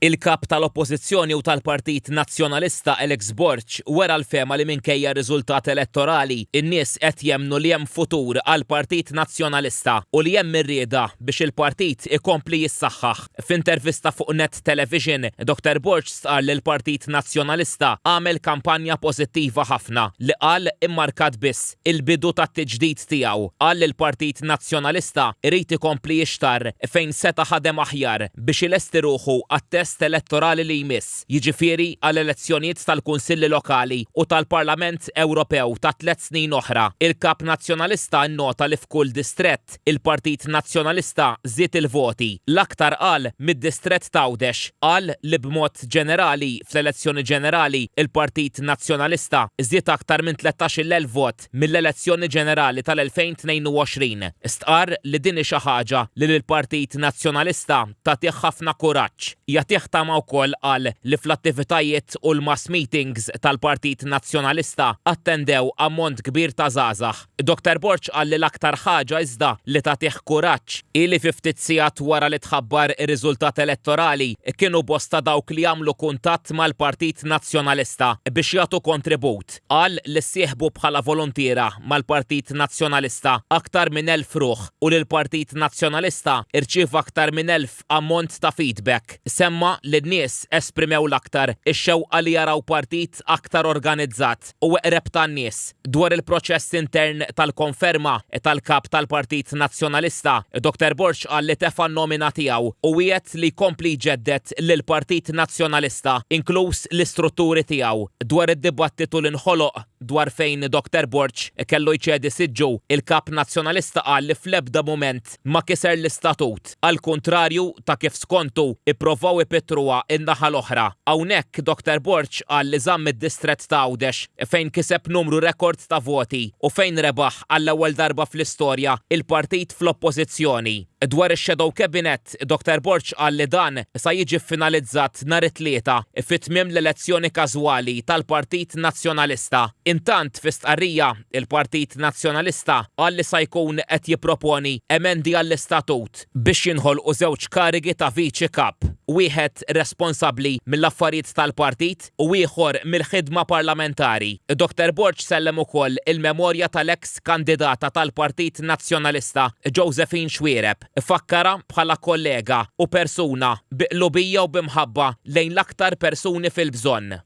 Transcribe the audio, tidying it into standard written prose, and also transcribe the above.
Il-Kap tal-Oppożizzjoni u tal-Partit Nazzjonalista Alex Borg wera l-fehma li minkejja r-riżultat elettorali, in-nies qed jemmnu li hemm futur għall-Partit Nazzjonalista u li hemm ir-rieda biex il-partit ikompli jissaħħaħ. F'intervista fuq Net Television, Dr Borg stqarr li l-Partit Nazzjonalista għamel kampanja pożittiva ħafna li qal immarkat biss il-bidu tat-tiġdid tiegħu. Qal li l-Partit Nazzjonalista jrid ikompli jixtarr fejn seta' ħadem aħjar biex ilesti ruħu għat-test elettorali li jmiss, jiġifieri għall-elezzjonijiet tal-Kunsilli Lokali u tal-Parlament Ewropew ta' tlett snin oħra. Il-Kap Nazzjonalista nnota li f'kull distrett, il-Partit Nazzjonalista żied il-voti, l-aktar qal mid-distrett t'Għawdex. Qal li b'mod ġenerali fl-elezzjoni ġenerali il-Partit Nazzjonalista żied aktar minn 13,000 vot mill-elezzjoni ġenerali tal-2022. Stqarr li din hi xi ħaġa li lill-Partit Nazzjonalista tagħtih ħafna kuraġġ. Jagħtih tama wkoll qal li fl-attivitajiet u l-mass meetings tal-Partit Nazzjonalista attendew ammont kbir ta' żgħażagħ. Dr Borg qal li l-aktar ħaġa iżda li tagħtih kuraġġ hi li fi ftit sigħat wara li tħabbar ir-riżultat elettorali kienu bosta dawk li għamlu kuntatt mal-Partit Nazzjonalista biex jagħtu kontribut. Qal li ssieħbu bħala voluntiera mal-Partit Nazzjonalista aktar minn 1,000 ruħ u li l-Partit Nazzjonalista rċieva aktar minn 1,000 ammont ta' feedback. Semma li n-nies esprimew l-aktar ix-xewqa li jaraw partit aktar organizzat u eqreb tan-nies. Dwar il-proċess intern tal-konferma tal-Kap tal-Partit Nazzjonalista, Dr Borg qal li tefa' n-nomina tiegħu u wiegħed li jkompli jġedded lill-Partit Nazzjonalista, inkluż l-istrutturi tiegħu. Dwar id-dibattitu li nħoloq dwar fejn Dr Borg kellu jċedi siġġu, il-Kap Nazzjonalista qal li fl-ebda mument ma kiser l-istatut, għall-kuntrarju ta' kif skontu ipprovaw ipittruha n-naħa l-oħra. Hawnhekk Dr Borg qal li żamm id-distrett ta' Għawdex fejn kiseb numru rekord ta' voti u fejn rebaħ għall-ewwel darba fl-istorja il-partit fl-Oppożizzjoni. Dwar ix-shadow cabinet, Dr Borg qal li dan sa jiġi ffinalizzat nhar it-Tlieta fi tmiem l-elezzjoni każwali tal-Partit Nazzjonalista. Intant, fi stqarrija, Il-Partit Nazzjonalista qal li sa jkun qed jipproponi emendi għall-istatut biex jinħolqu żewġ karigi ta' Viċi Kap, wieħed responsabbli mill-affarijiet tal-partit u ieħor mill-ħidma parlamentari. Dr Borg sellem ukoll il-memorja tal-eks kandidata tal-Partit Nazzjonalista Josephine Xuereb, fakkarha bħala kollega u persuna bi qlubija u bi mħabba lejn l-aktar persuni fil-bżonn.